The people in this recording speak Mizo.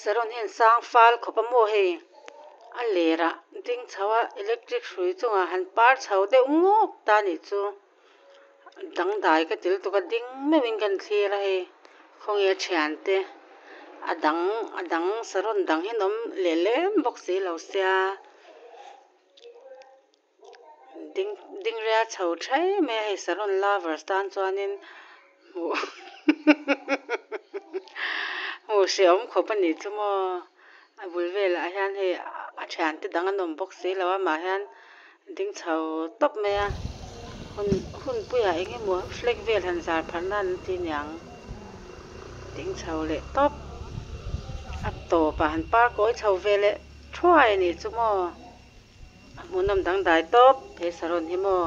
Saron hi an sang fal khawp a maw hei a lerah ding chho a electric hrui chungah han par chho deuh ngawk ta a nih chu dangdai ka ti lutuk a ding meuhin kan thlir a hei khawnge a thiante a dang a dang saron dang hi an awm leh lem bawk si lo sia ding ding rial chho thai mai a hei saron lovers tan chuanin hmuh hmuh hrehawm khawp a nih chu maw a bul velah hian hei a thiante dang an awm bawk si lo a mah hian ding chho tawp mai a hun hun puiah eng emaw flag vel han zar pharh nan an ti niang ding chho leh tawp a tawpah han par kawi chho ve leh thuai a nih chu maw. A hmuhnawm dangdai tawp he saron hi maw.